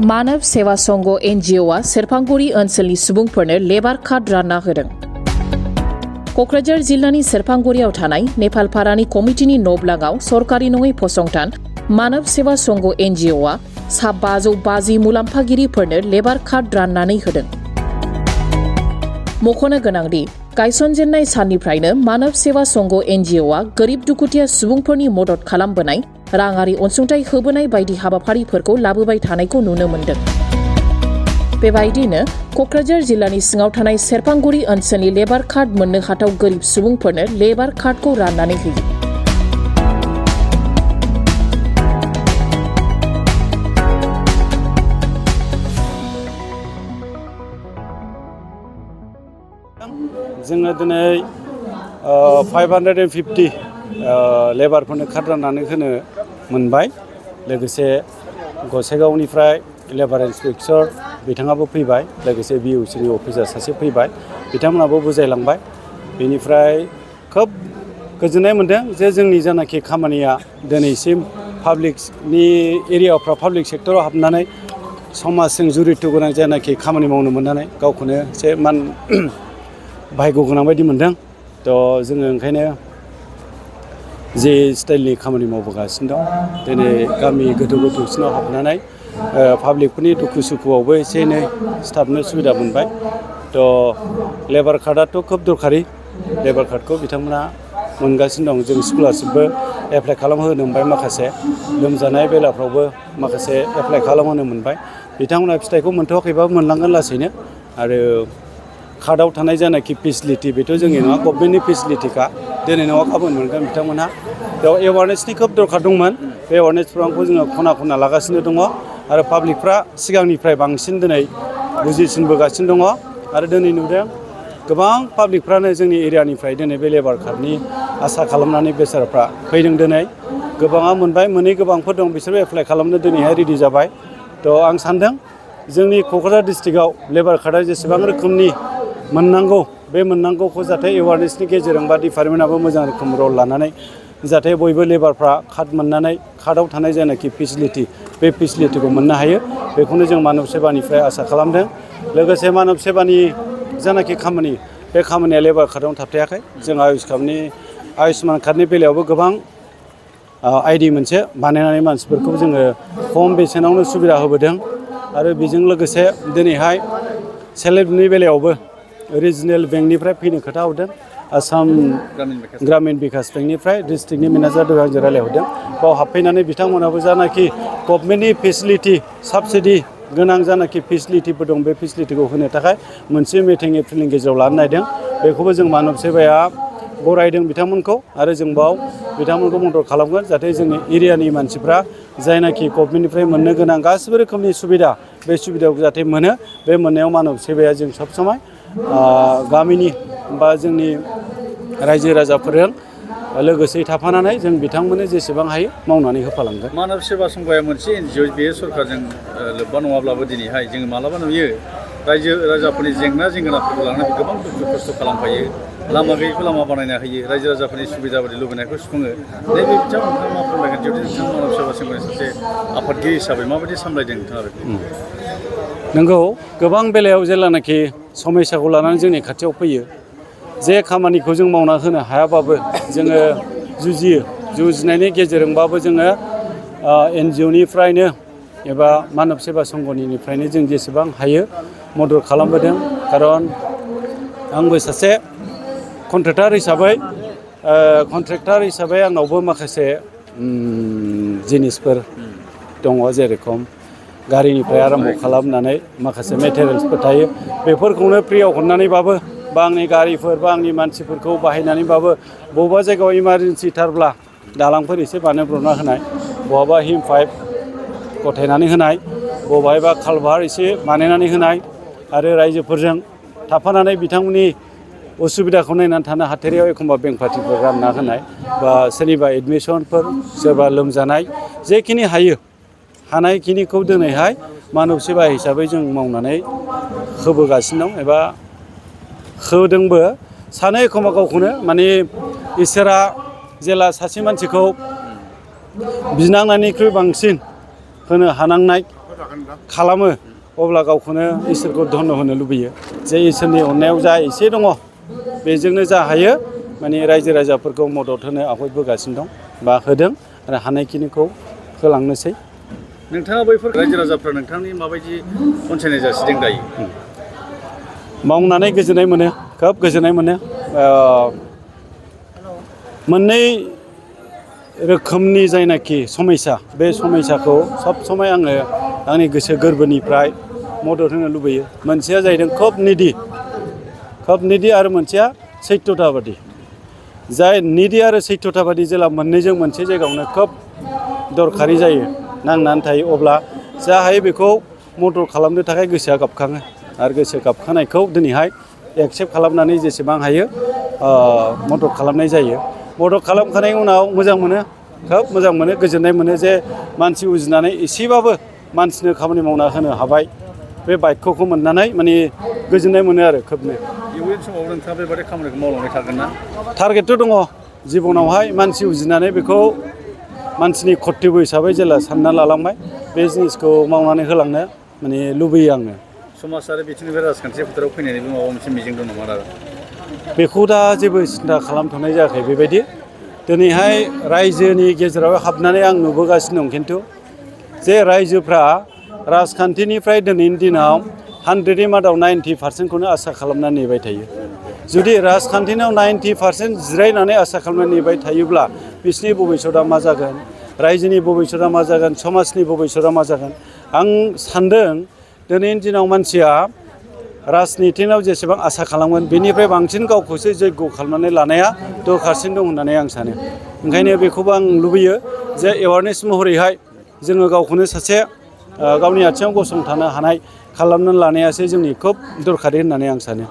मानव सेवा संघ NGOआ सेरफांगुरि ओनसोलनि सुबुंफोरनो लेबार कार्ड रानना होदों। कक्राझार जिल्लानि सेरफांगुरियाव थानाय नेपालपारानि कमिटिनि न'ब्लाङाव सरकारि नङै फसंथान मानव सेवा संघ NGOआ सा 550 मुलाम्फागिरिफोरनो लेबार कार्ड राननानै होदों। मख'नो गोनांदि गायसनजेननाय साननिफ्रायनो मानव सेवा संघ NGOआ गोरिब दुखुथिया सुबुंफोरनि मदद खालामबोनाय, राङारि अनसुंथाइ होबोनाय बायदि हाबाफारिफोरखौ लाबोबाय थानायखौ नुनो मोन्दों। बेबायदिनो कक्राझार जिल्लानि सिङाव थानाय सेरफांगुरि ओनसोलनि लेबार कार्ड मोननो हाथाव गोरिब सुबुंफोरनो लेबार कार्डखौ राननानै होयो। जोङो दिनै 550 लेबारफोरनो कार्ड राननानै होनो मोनबाय। लोगोसे गसाइगावनिफ्राय लेबार इन्सपेक्टर बिथाङाबो फैबाय, लोगोसे BOCनि अफिसार सासे फैबाय, बिथांमोनाबो बुजायलांबाय। बेनिफ्राय खोब गोजोननाय मोन्दों जे जोंनि जानाखि खामानिया दिनैसिम पाब्लिकनि एरियाफ्राव पाब्लिक सेक्टराव हाबनानै समाजजों जुरित' गोनां जानाखि खामानि मावनो मोननानै गावखौनो एसे भाग्य गोनां बायदि मोन्दों। थ' जोङो ओंखायनो जे स्टाइलनि खामानि मावबोगासिनो दं, दिनै गामि गोथौ गोथौसिनाव हाबनानै पाब्लिकफोरनि दुखु सुखुआवबो एसे एनै स्टाफनो सुबिदा मोनबाय। थ' लेबार कार्डआथ' खोब दरखारि। लेबार कार्डखौ बिथांमोना मोनगासिनो दं। जों स्कलारशिपबो एप्लाइ खालामहोनो मोनबाय, माखासे लोमजानाय बेलाफ्रावबो माखासे एप्लाइ खालामहोनो मोनबाय। बिथांमोना फिथाइखौ मोनथ'वाखैबाबो मोनलांगोन लासैनो। आरो कार्डआव थानाय जानाखि फेसिलिटि बेथ' जोंनि नङा, गभर्नमेन्टनि फेसिलिटिखा। दिनै नङा गाबोन मोनगोन बिथांमोनहा। बेयाव एवारनेसनि खोब दरकार दंमोन। बे एवारनेस प्रग्रामखौ जोङो खना खना लागासिनो दङ आरो पाब्लिकफ्रा सिगांनिफ्राय बांसिन दिनै बुजिसिनबोगासिनो दङ। आरो दिनै नुदों गोबां पाब्लिकफ्रानो जोंनि एरियानिफ्राय दिनै बे लेबार कार्डनि आसा खालामनानै बेसारफ्रा फैदों। दिनै गोबाङा मोनबाय, मोनै गोबांफोर दं, बिसोरबो एप्लाइ खालामनो दिनैहाय रेडि जाबाय। थ' आं सानदों जोंनि क'क्राझार डिस्ट्रिक्टआव लेबार कार्डआ जेसेबां रोखोमनि मोननांगौ, बे मोननांगौखौ जाहाथे एवारनेसनि गेजेरजों बा डिपार्टमेन्टआबो मोजां रोखोम रल लानानै जाहाथे बयबो लेबारफ्रा कार्ड मोननानै कार्डआव थानाय जायनाखि फेसिलिटि, बे फेसिलिटिखौ मोननो हायो। बेखौनो जों मानब सेबानिफ्राय आसा खालामदों। लोगोसे मानब सेबानि जानाखि खामानि, बे खामानिया लेबार कार्डआवनो थाबथायाखै। जों आयुष्मान कार्डनि बेलायावबो गोबां आइडि मोनसे बानायनानै मानसिफोरखौ जोङो खम बेसेनावनो सुबिदा होबोदों। आरो बेजों लोगोसे दिनैहाय सेल्फ हेल्पनि बेलायावबो रिजनेल बेंकनिफ्राय फैनो खोथा हरदों। आसाम ग्रामीण बिकास बेंकनिफ्राय डिस्ट्रिक्टनि मेनेजार दहाय आंजों रायज्लायहरदों। बाव हाबफैनानै बिथांमोनाबो जानाखि गभर्नमेन्टनि फेसिलिटि, साबसिडि गोनां जानाखि फेसिलिटिफोर दं, बे फेसिलिटिखौ होनो थाखाय मोनसे मिटिं एप्रिलनि गेजेराव लानो नागिरदों। बेखौबो जों मानब सेबाया बरायदों बिथांमोनखौ, आरो जों बाव बिथांमोनखौ मदद खालामगोन जाहाथे जोंनि एरियानि मानसिफ्रा जायनाखि गभर्नमेन्टनिफ्राय मोननो गोनां गासिबो रोखोमनि सुबिदा, बे सुबिदाखौ जाहाथे मोनो। बे मोननायाव मानब सेबाया जों सब समाय गामिनि बा जोंनि रायजो राजाफोरजों लोगोसे थाफानानै जों बिथांमोननो जेसेबां हायो मावनानै होफालांगोन। मानब सेवा संघया मोनसे NGO, बेयो सरकारजों लोब्बा नङाब्लाबो दिनैहाय जोङो मालाबा नुयो रायजो राजाफोरनि जेंनाफोरखौ लानानै गोबां दुखु खस्थ' खालामफायो। लामा गैयैखौ लामा बानायना होयो, रायजो राजाफोरनि सुबिदा बायदि लुबैनायखौ सुफुङो। नैबे बिथिङाव नोंथाङा मा फोरमायगोन? जुदि नोंथाङा मानब सेवा संघनि सासे आफादगिरि हिसाबै माबायदि सामलायदों नोंथाङा बेखौ? नंगौ, गोबां बेलायाव जेब्लानाखि समस्याखौ लानानै जोंनि खाथियाव फैयो, जे खामानिखौ जों मावना होनो हायाबाबो जोङो जुजियो। जुजिनायनि गेजेरजोंबाबो जोङो NGOनिफ्रायनो एबा मानब सेवा संघनिफ्रायनो जों जेसेबां हायो मदद खालामबोदों। खारन आंबो सासे कन्ट्रेक्टार हिसाबै आंनावबो माखासे जिनिसफोर दङ, जेरेखम गारिनिफ्राय आराम्भ खालामनानै माखासे मेटेरियेल्सफोर थायो। बेफोरखौनो फ्रियाव हरनानैबाबो बा आंनि गारिफोर बा आंनि मानसिफोरखौ बाहायनानैबाबो बबेबा जायगायाव इमारजेन्सि थारब्ला दालांफोर एसे बानायब्रबना होनाय, बहाबा हिम पाइप गथायनानै होनाय, बबेहायबा कालभार एसे बानायनानै होनाय, आरो रायजोफोरजों थाफानानै बिथांमोननि उसुबिदाखौ नायनानै थानो हाथेरियाव एखमबा बेंक पार्टिफोर रानना होनाय, बा सोरनिबा एडमिसनफोर, सोरबा लोमजानाय, जेखिनि हानायखिनिखौ दिनैहाय मानब सेवा हिसाबै जों मावनानै होबोगासिनो दं एबा होदोंबो। सानो एखमबा गावखौनो माने इसोरा जेला सासे मानसिखौ बिनांनायनिख्रुइ बांसिन होनो हानांनाय खालामो अब्ला गावखौनो इसोरखौ धन्य होनो लुबैयो जे इसोरनि अननायाव जा एसे दङ बेजोंनो जा हायो माने रायजो राजाफोरखौ मदद होनो आवगायबोगासिनो दं बा होदों आरो हानायखिनिखौ होलांनोसै। नोंथाङा बैफोर रायजो राजाफ्रा नोंथांनि माबायदि अनसायनाय जासिदों दायो? मावनानै गोजोननाय मोनो, खोब गोजोननाय मोनो। मोननै रोखोमनि जायनाखि समयसा बे समयसाखौ सब समय आङो आंनि गोसो गोरबोनिफ्राय मदद होनो लुबैयो। मोनसेया जाहैदों खोब निदि आरो मोनसेया सैथ्यताबादि। जाय निदि आरो सैथ्यताबादि जेला मोननैजों मोनसे जायगायावनो खोब दरखारि जायो, नांनानै थायो, अब्ला जा हायो बेखौ मदद खालामनो थाखाय गोसोआ गाबखाङो आरो गोसो गाबखानायखौ दिनैहाय एक्सेप्ट खालामनानै जेसेबां हायो मदद खालामनाय जायो। मदद खालामखांनायनि उनाव मोजां मोनो, खोब मोजां मोनो, गोजोननाय मोनो जे मानसि उजिनानै एसेबाबो मानसिनो खामानि मावना होनो हाबाय बे बाक्यखौ मोननानै माने गोजोननाय मोनो आरो खोबनो। इयुन समाव नोंथाङा बेबादि खामानिखौ मावलांबाय थागोन ना? टारगेटथ' दङ जिबनावहाय मानसि उजिनानै बेखौ मानसिनि कर्तब्य हिसाबै जेला सानना लालांबाय बे जिनिसखौ मावनानै होलांनो माने लुबैयो आङो। समाजारि बिथिंनिफ्राय राजखान्थि फोथाराव फैनायनिबो माबा मोनसे मिजिं दं नामा दा? बेखौ दा जेबो सिन्था खालामथ'नाय जायाखै बेबायदि। दिनैहाय रायजोनि गेजेराव हाबनानै आं नुबोगासिनो दं खिन्थु जे रायजोफ्रा राजखान्थिनिफ्राय दिनैनि दिनाव 100नि मादाव 90% आसा खालामनानै नेबाय थायो। जुदि राजखान्थिनाव 90% जिरायनानै आसा खालामनानै नेबाय थायोब्ला बिसिनि भबिसतआ मा जागोन, रायजोनि भबिसतआ मा जागोन, समाजनि भबिसतआ मा जागोन। आं सान्दों दिनैनि दिनाव मानसिया राजनितिनाव जेसेबां आसा खालामगोन बेनिफ्राय बांसिन गावखौसो जयग' खालामनानै लानाया दरखारसिन दं होननानै आं सानो। ओंखायनो बेखौबो आं लुबैयो जे एवारनेस महरैहाय जोङो गावखौनो सासे गावनि आथिङाव गसंथानो हानाय खालामनानै लानायासो जोंनि खोब दरखारि होननानै आं सानो।